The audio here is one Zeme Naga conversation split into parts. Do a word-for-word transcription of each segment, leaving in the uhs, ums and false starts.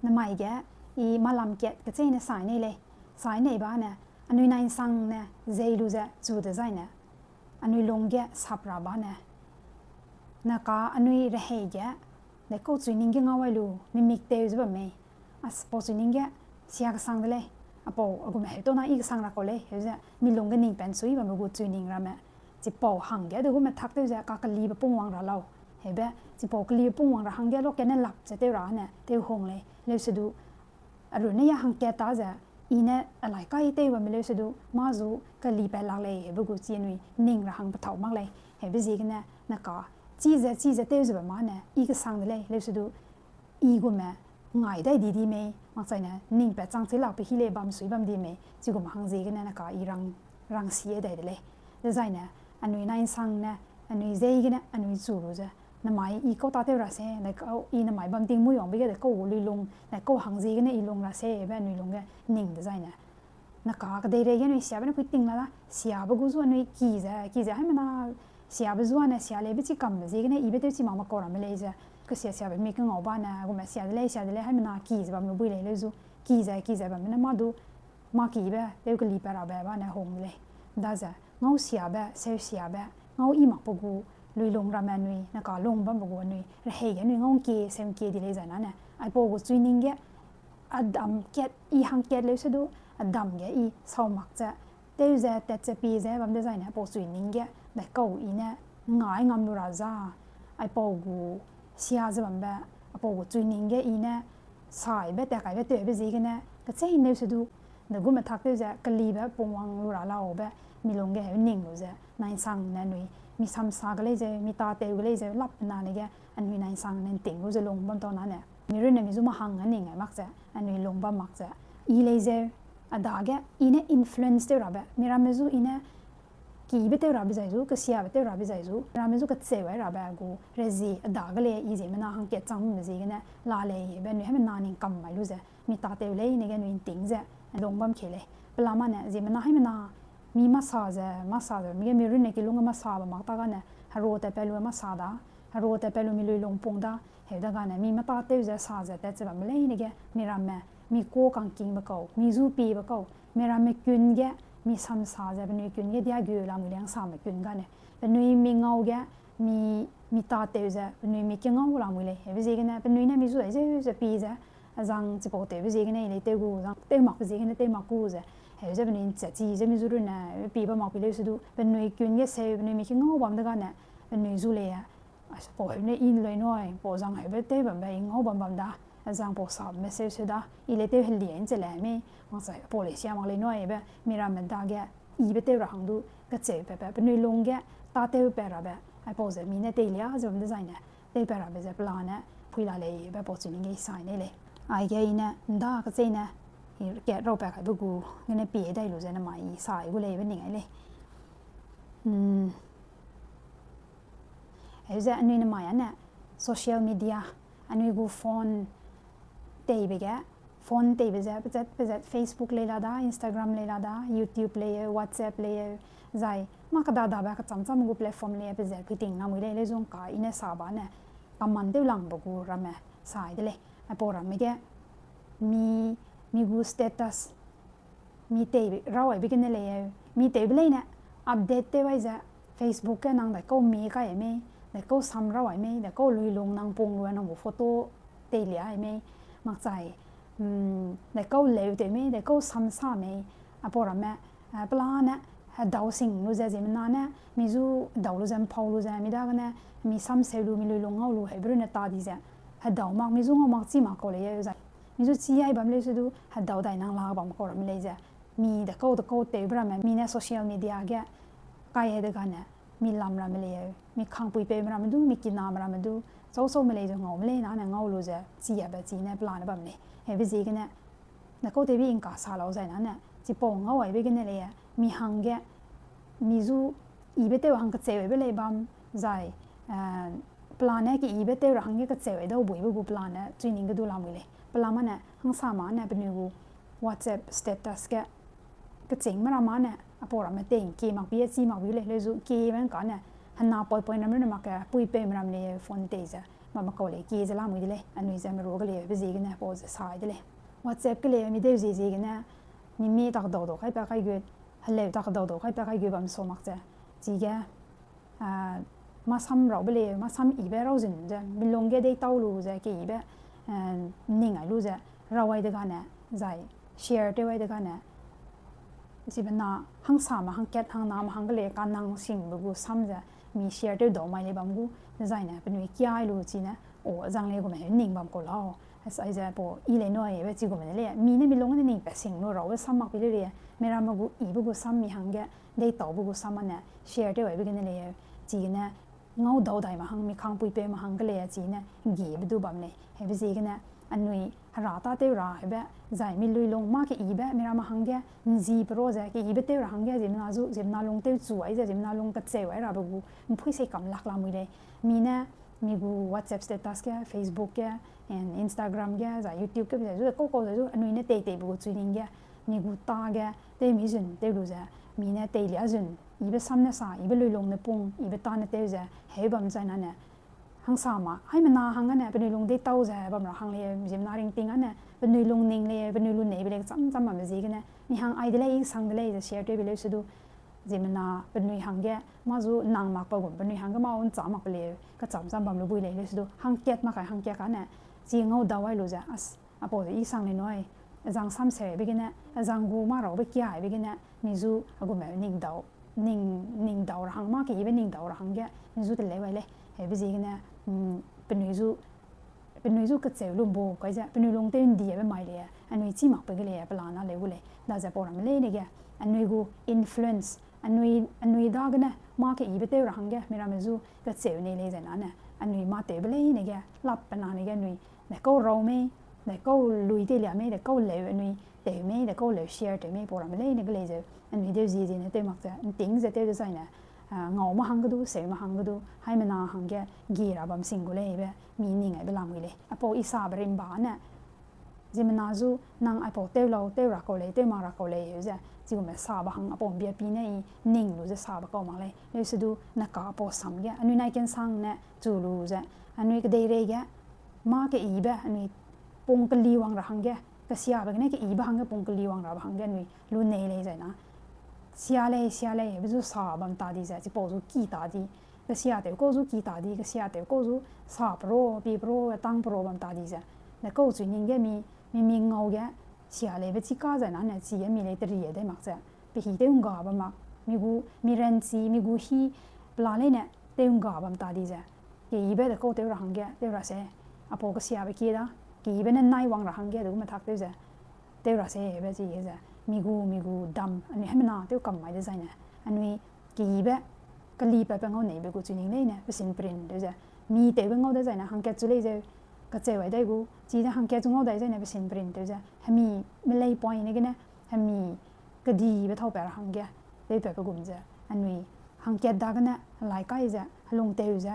Namai ge, i malam kat kecheîne sai nei lei. Sai nei ba ne, anui nai nsang ne zei lu ze chu dezaine, anui lung ge sap ra ba ne, naka anui rehei ge, dekau chuining ge ngau ai lu, mimik tew ze bam mei. Apau chuining ge sia kesang de lei. Apau a gume heu tau na i kesang ra kau lei, heu ze mi lung ge ning pen sui bamme gu chuining ramme. Chipau hangge de gume thak tew ze kakelibe pungwang ra lau. Heube, chipau kelibe pungwang ra hangge lo kene lap ze tew ra ne, tew hung lei, leusedu. Arune ya hangkat ta ze, i ne alai kai tew bamme leusedu, mâ zu kelipat lak lei, heube gu chi anui ning ra hang pethau mak lei, heube ziegene naka, chi ze, chi ze tew ze bam ma ne, i kesang de lei, leusedu, i gume, ngai dai di di mei, makchaine, ning pat chang chi lak pe hi lei bam sui bam di mei, chigum hang ziegene naka i rang, rangsi e dai de lei. Dezaine, anui nai nsang ne, anui zei gene, anui chu lu ze, namai i kau tatew ra se, dekau i namai bam ting mui wangbe ge dekau gu luilung, dekau hang ziegene i lung ra se, be anui lung ge ning dezaine. Naka kedeirei ge anui siabe ne pui ting la da, siabe gu zu anui ki ze, ki ze haimena, siabe zu ane sia leibe chi kambe ziegene ibe tew chi mak me kau ramme lei ze, kesia siabe mi kengau ba ne, gume sia de lei, sia de lei, haimena ki ze bam lu bui lei leu zu, ki ze, ki ze bamme ne mâ du, mâ kibe, tew kelipat rabe ba ne hung de lei. Daze, ngau siabe, seu siabe, ngau i makbe gu, luilung ramme anui, naka lung bambe gu anui, rehei ge anui ngau ngkie, seu ngkie di lei zai nane, aipau gu chuining ge, adam kat, i hangkat leusedu, adam ge i sau mak ze, tew ze, tat ze pie ze bam dezaine, aipau chuining ge, daikau i ne, ngai ngam lu ra za, aipau gu, sia ze bambe, aipau gu chuining ge i ne, saibe, tat kaibe, tewbe ziegene, kecheîne leusedu, de gume thak tew ze, kelibe pungwang lu ra laube, mi lung ge heu ning lu ze, nai nsang ne anui, mi samsa ge lei zeu, mi tatew ge lei zeu, lap na ne ge, anui nai nsang ne nting lu ze lung bam tau nane. Mi runne mi zu mahang a ning ai mak ze, anui lung bam mak ze. I lei zeu, a dage, i ne influence tew rabe, mi ramme zu i ne, kibe tew rabe zai zu, kesiabe tew rabe zai zu, ramme zu kecheu ai rabe gu, rezie, a dage lei i ziemmena hangkat chang bambe ziegene, la lei, be anui haimena ning kam mai lu ze, mi tatew lei, ne ge anui nting ze, lung bam kei lei. Pelama ne, ziemmena haimena, mi masa ze, masa ze, mi ge mi runne kilung ge masa ba mak ta gane, hero tat pat lu masa da, hero tat pat lu mi luilung pung da, heu da gane, mi matatew ze sa ze tat ze bamme leine ge, mi ramme, mi kuâ kangkingbe kau, mi zu piebe kau, mi ramme kun ge, mi samsa ze, penui kun ge dia gu lamui lei hangsame kun gane, penui mi ngau ge, mi, mi tatew ze, penui mi kengau lamui lei, heube ziegene, penui ne mi zu dai zeu ze pie ze, azang chipau tewbe ziegene, i lei tew gu, zang tew makbe ziegene, tew mak gu ze, heu ze penui nchat chi ze mi zu runne, pie ba mak pie leusedu, penui kun ge seu, penui mi kengau bam de gane, penui zu lei, a, pau heune i nlei nui, pau zang heube tew bambe i ngau bam bam da, azang pau sabe seu seu da, i lei tew helie nche le mei, makchai pau lei sia mak lei nui be, mi ramme dage, ibe tew ra hang du, kecheu patbe, penui lung ge, tatew pat rabe, aipau ze mi ne teilia ze bam dezaine, tew pat rabe ze pelane, pui la lei be pau chuining ge i sai nei lei. Aige i ne, nda kecheîne, i kat rau pat kaibe gu, gene pie dai lu ze namai i sai gu lei be ning ai lei. Heu ze anui namai ane social media, anui gu phone teibe ge, phone teibe ze pezat pezat Facebook lei la da, Instagram lei la da, YouTube lei eu, WhatsApp lei eu, zai mâ kedadabe kecham cham gu platform lei pezat pui ting namui lei lei zung ka i ne sa ba ne, kaman tew langbe gu ramme sai de lei. Aipau ramme ge, mi, mi gu status, mi tei raw aibe gene lei eu, mi tewbe leine update tew ai ze, Facebook ge nang daikau mi kai ai mei, daikau sam raw ai mei, daikau luilung nang pung lu nang gu photo teilia ai mei, makchai, daikau leu tew mei, daikau sam sa mei, aipau ramme, pelane, hedau sing lu ze ziemmena ne, mi zu hedau lu ze, mpau lu ze, mi dagene, mi sam seu lu, mi luilung ngau lu, heube runne ta di ze, hedau mak, mi zu ngau mak, chî mak kau lei eu zai. Mi zu chî ai bam leusedu, hedau dai nang la bam kau ramme lei ze. Mi daikau daikau tewbe ramme, mi ne social media ge, kai ai de gane, mi lam ramme lei eu, mi kangpuipeume ramme du, mi kiname ramme du, chau chaume lei ze ngaume lei nane ngau lu ze, chi aibe chi ne pelane bam lei. Heube ziegene, daikau tewbe ingka sa lau zai nane, chipau ngau aibe gene lei, mi hangge, mi zu ibe tew hang kecheu aibe lei bam, zai, pelane ke ibe tew ra hangge kecheu ai dau buibe gu pelane, chuining ge du lamui lei. Pelama ne, hangsa ma ne, penui gu WhatsApp status ge, kechîngme ramme ne, aipau ramme tei ngkie mak bi, chî mak bi lei, leu zu ngkiebe ngka ne, hena poi poi ramme ne mak ke, puipeume ramme lei phone tei ze. Makau lei kie ze lamui de lei, anui ze meru ge lei be ziegene pau ze sai de lei. WhatsApp ge lei mi deu zie ziegene, mi mi tak dau dau kai pa kai gu, heleu tak dau dau kai pa kai gu bam sa mak ze. Chige, masam raube lei, masam yibe rau zun ze, milung ge deitau lu ze, keyibe, ning ai lu ze, rau ai de gane, zai, share tew ai de gane, ziemmena hangsame hangkat hangname hangge lei kanang singbe gu sam ze, mi share tew dau mai lei bam gu, dezaine penui kia ai lu chine, o, zang lei gume heu ning bam kau lau. Aize pau i lei nuaibe chi gume ne lei, mi ne milung ne ning pa sing lu raube sam mak pe lei lei, miramme gu yibe gu sam mi hangge, deitaube gu sam ane, share tew aibe gene lei, chigene, ngau dau dai ma hang, mi kangpuipeu ma hangge lei, chine, giebe du bam lei. Hebe ziegene, anui hera tâtew ra, hebe, zai mi luilung mâ keyibe, miramme hangge, nzi peru ze, keyibe tew ra hangge, ziemmena zu, ziemmena lung tewchu ai ze, ziemmena lung kacheu ai rabe gu, mpui sei kam lak lamui lei. Mi ne, mi gu WhatsApp status ge, Facebook ge, Instagram ge, zai YouTube ge, zai zu, kau kau zai zu, anui ne tei teibe gu chuining ge, mi gu ta ge, tew mi zun, tew lu ze, mi ne teilia zun, yibe sam ne sa, yibe luilung ne pung, yibe ta ne tew ze, heu bam zainane, hangsame, haimena hang ane, penui lung deitau ze, bam ra hang lei, ziemmena ringting ane, penui lungning lei, penui luneibe lei, kecham cham bambe ziegene, mi hang ai de lei, i sang de lei, ze share tewbe leu se du, ziemmena penui hangge, mâ zu nang mak pa gum, penui hangge mâ ncha mak pe lei, kecham cham bam lu bui lei, leu se du, hangkat mak kai, hangkat kane, chi ngau dau ai lu ze, apau ze i sang lei nui, azang samsebe gene, azang gu mâ raube kiaibe gene, mi zu, a gume, ning dau ra hang, mâ keyibe ning dau ra hangge, mi zu teleu ai lei, hebe ziegene, penui zu kacheu lu mbu kai ze, penui lung tew ndibe mai lei, anui chî mak pe ge lei, pelana leu gu lei, daze pau ramme leine ge, anui gu influence, anui dagene, mâ keyibe tew ra hangge, miramme zu, kacheu nei lei zainane, anui mâ tewbe leine ge, lap pe nane ge anui, dekau rau mei, dekau lui teilia mei, dekau leu anui, tew mei, dekau leu share tew mei, pau ramme leine ge lei zeu, anui deu zie ziene tew mak ze, nting ze tew dezaine, ngau mâ hangge du, seu mâ hangge du, haimena hangge, gie ra bam sing gu leibe, mi ning aibe lamui lei. Apau i sabe rimba ne, ziemmena zu, nang aipau tew lau, tew ra kau lei, tew mak ra kau lei, heu ze, chigume sabe hang apau mbia pi ne i ning lu ze sabe kau mak lei. Leu se du, neka apau sam ge, anui nai kensang ne, chu lu ze, anui kedeirei ge, mâ keyibe, anui pung keli wang ra hangge, kesiabe gene keyibe hangge pung keli wang rabe hangge anui lunei lei zaina. Sia lei, sia lei, be zu sa bam ta di ze, chipau zu ki ta di. Kesiatew kau zu ki ta di, kesiatew kau zu sa peru, pie peru, tang peru bam ta di ze. Dekau chuining ge mi, mi mi ngau ge, sia leibe chi ka zainane, chige mi lei terie dai mak ze. Pe hî tew ngga bam mak, mi gu, mi ranchi, mi gu hî, pela leine, tew ngga bam ta di ze. Keyibe dekau tew ra hangge, tew ra se. Apau kesiabe kie da, keyibe ne nai wang ra hangge, de gu matak tew ze. Tew ra se, be chi ze. Mi gu, mi gu dam, anui haimena tew kam mai dezaine. Anui keyibe, keli patbe ngau neibe gu chuining leine, pesin perin tew ze. Mi tewbe ngau dezaine, hangkat chu lei zeu, kacheu ai dai gu, chide hangkat chu ngau dai zaine, pesin perin tew ze. Hemi, melei poine gene, hemi, kedibe thau pat ra hangge, tew patbe gum ze. Anui, hangkat dagene, helai kai ze, helung tew ze,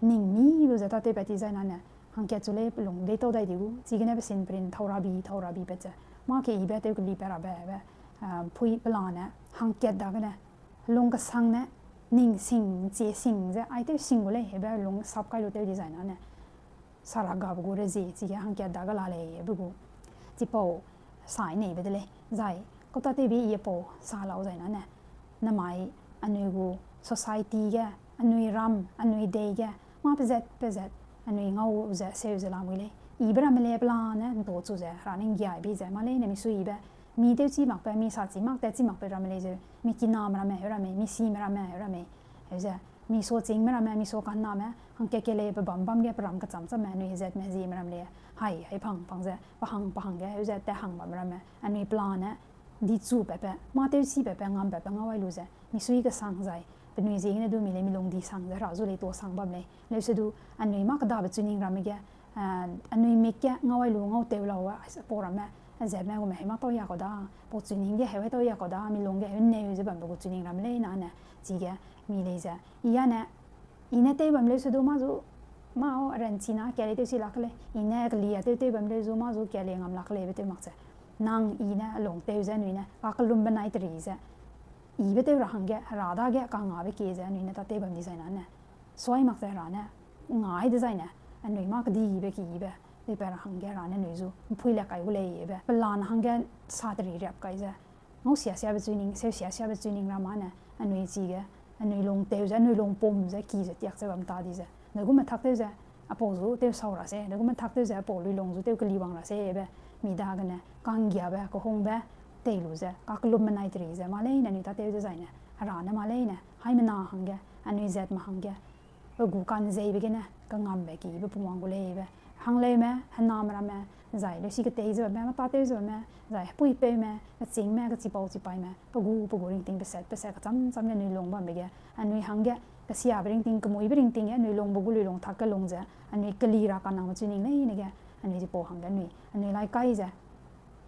ning mi lu ze tâtewpat ti zainane, hangkat chu lei pelung deitau dai di gu, chigene pesin perin thau rabi, thau rabi pat ze. Mâ keyibe tew keli pat rabe, be, pui pelane, hangkat dagene, helung kesang ne, ning sing, nchie sing ze, ai tew sing gu lei, hebe lung sap kai lu tew di zainane. Sara gabe gu rezie, chige hangkat dage la lei, be gu. Chipau, sai neibe de lei, zai, kau tâtewbe i apau, sa lau zainane. Namai, anui gu, society ge, anui ram, anui dei ge, mâ pezat, pezat, anui ngau ze, seu ze lamui lei. Ibe ramme lei pelane, nto chu ze, hera ne nggiaibe ze, mâ leine misuibe, mi tew chî makbe, mi sa chî mak, tat chî makbe ramme lei zeu, mi kiname ramme, heu ramme, mi sime ramme, heu ramme, heu ze, mi suachîngme ramme, mi sua kaname, hangkat ke lei pe bam bam ge, pe ram kecham chamme, anui hezatme, hezieme ram lei, hai, hai pang, pang ze, pa hang, pa hang ge, heu ze, tat hang bam ramme, anui pelane, di chu patbe, mâ tew chî patbe, ngam patbe ngau ai lu ze, misui kesang zai, penui ziegene du mi lei mi lung di sang ze, hera zu lei tuasang bam lei, leu se du, anui mâ kedabe chuining ramme ge, anui mik ge ngau ai lu ngau tew lau, apau ramme, hezatme gume heu mâ tau ya kau da, pau chuining ge heu hai tau ya kau da, mi lung ge heu neu ze bambe gu chuining ramme leinane, chige, mi lei ze, i ane, i ne tew bam leu se du mâ zu, mâ o, ranchi na, ka lei tew si lak lei, i ne keli a tew tew bam leu zu mâ zu, ka lei ngam lak leibe tew mak ze. Nang i ne, alung tew ze, anui ne, kakellumbe nai teri ze. Ibe tew ra hangge, hera dage, kangabe kie ze, anui ne tâtew bam di zainane. Suai mak ze hera ne, ngai dezaine, Anui mâ kedibe kibe tewpat ra hangge Hera ne anui zu ’mpui le kai gu leibe pelane hangge sa teri riap kai ze, ngau sia siabe chuining, seu sia siabe chuining ramme ne anui chige, anui lung tew ze, anui lung pum ze, ki ze tiak ze bam ta di ze, de gu methak tew ze, apau zu tew sau ra se, de gu methak tew ze apau luilung zu tew keli wang ra se be, mi dagene ka'nggiabe, kehungbe tei lu ze, kakellumbe nai teri ze, mâ leine anui tâtew dezaine, Hera ne mâ leine haimena hangge, anui zatme hangge, pe gu ka'nzeibe gene kangambe kibe pungwang gu leibe, hangleume, hename ramme, zai leusi ketei ze bamme, mâ tâtew ze bamme, zai hepuipeume, kechîngme, kechipau chipaime, pe gu, pe gu ringting peset, peset kecham cham ge anui lung bambe ge, anui hangge, kesiabe ringting, kemuibe ringting ge, anui lungbe gu luilung tak ge lung ze, anui keli ra kanangbe chuining leine ge, anui chipau hangge anui, anui lai kai ze,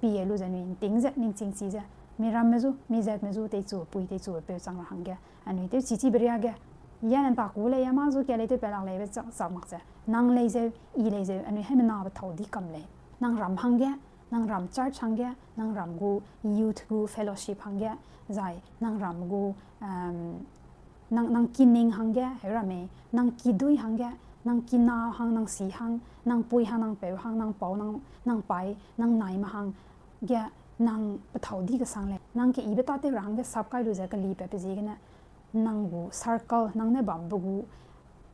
pie lu ze anui ’nting ze, ningching chi ze, mi ramme zu, mi zatme zu, teichu pui, teichu peu chang ra hangge, anui tewchi chibe riage, ya ne ta ku lei, ya mâ zu kia lei, tewpat lak leibe chak, chak mak ze, nang lei zeu, i lei zeu, anui haimena pe thâu di kam lei. Nang ram hangge, nang ram church hangge, nang ram gu youth gu fellowship hangge, zai nang ram gu, nang, nang kining hangge, heu ramme, nang kidui hangge, nang kina hang, nang si hang, nang pui hang, nang peu hang, nang pau, nang, nang pai, nang naime hangge, nang pe thâu di kesang lei. Nang keyibe tâtew ra hangge sap kai lu ze kelipat pe ziegene, nang gu circle, nang ne bambe gu,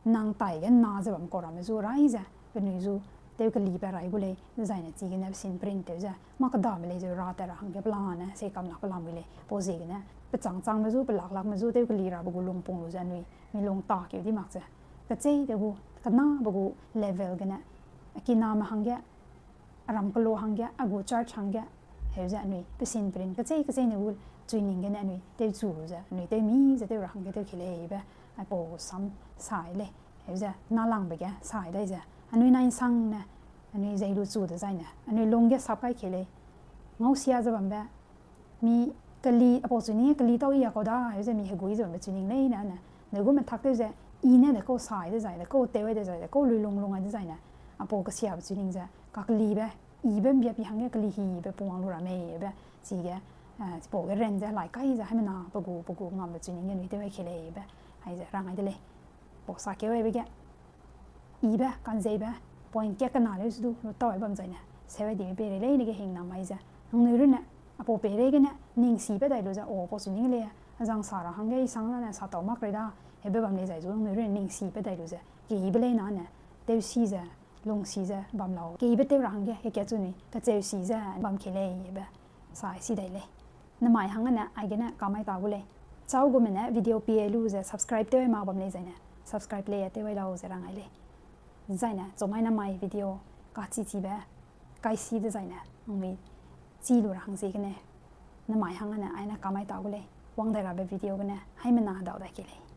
nang taige na ze bam kau ramme zu rai ze, penui zu tew kelipat rai gu lei, zaine chigene pesin print tew ze, mâ kedame lei zeu ra tat ra hangge pelane, sei kam lak pelam gu lei, pau ziegene, pechang changme zu, pe lak lakme zu, tew keli rabe gu lungpung lu ze anui, mi lung takeu di mak ze. Kecheî de gu, kenabe gu level gene, kiname hangge, aram kelo hangge, a gu church hangge, heu ze anui, pesin print, kecheî, kecheîne gu chuining gene anui, tewchu lu ze, anui, tewmi ze tew ra hangge tew ki leibe, aipau sam sai lei, heu ze, nalangbe ge sai lei ze, anui nai ’nsangne, anui zei lu chu dezaine, anui lung ge sap kai ki lei, ngau sia ze bambe, mi keli, apau chuining ge keli tau i a kau da, heu ze mi hegui ze bambe chuining leine ne, de gu methak tew ze, i ne de kau sai dezai, de kau tew ai dezai, de kau luilung lung ai dezaine, apau kesiabe chuining ze, kakelibe, ibe ’mbia pi hangge keli hibe pungwang lu ra meibe, chige, chipau ge ran ze, lai kai ze, haimena, pe gu, pe gu ngambe chuining ge anui tew ai ki leibe, aize, rang ai de lei. Pau sakeu aibe ge, ibe, ka'nzeibe, point kat kena leu se du, lu tau ai bam zaine, seu ai dibe peirei leine ge hingnam ai ze, nangnui runne, apau peirei gene, ning sibe dai lu ze, o, pau chuining lei, azang sa ra hangge, i sang ne sa tau mak rei da, hebe bam lei zai zu, nangnui runne ning sibe dai lu ze, keyibe lei nane, tewsi ze, lungsi ze bam lau. Keyibe tew ra hangge, kekat chu anui, kacheusi ze bam ki leibe, sai si dai lei. Nemai hangge ne, aigene kamai ta gu lei. Chau gume ne video pie lu ze subscribe tew ai ma bam lei zaine, subscribe lei tew ai lau ze rang ai lei. Zaine, chumai namai video, kachichibe, kaisi dezaine, nangnui, chi lu ra hang ziegene. Nemai hangge ne, aine kamai ta gu lei. Wang dai rabe video gene, haimena dau dai ki lei.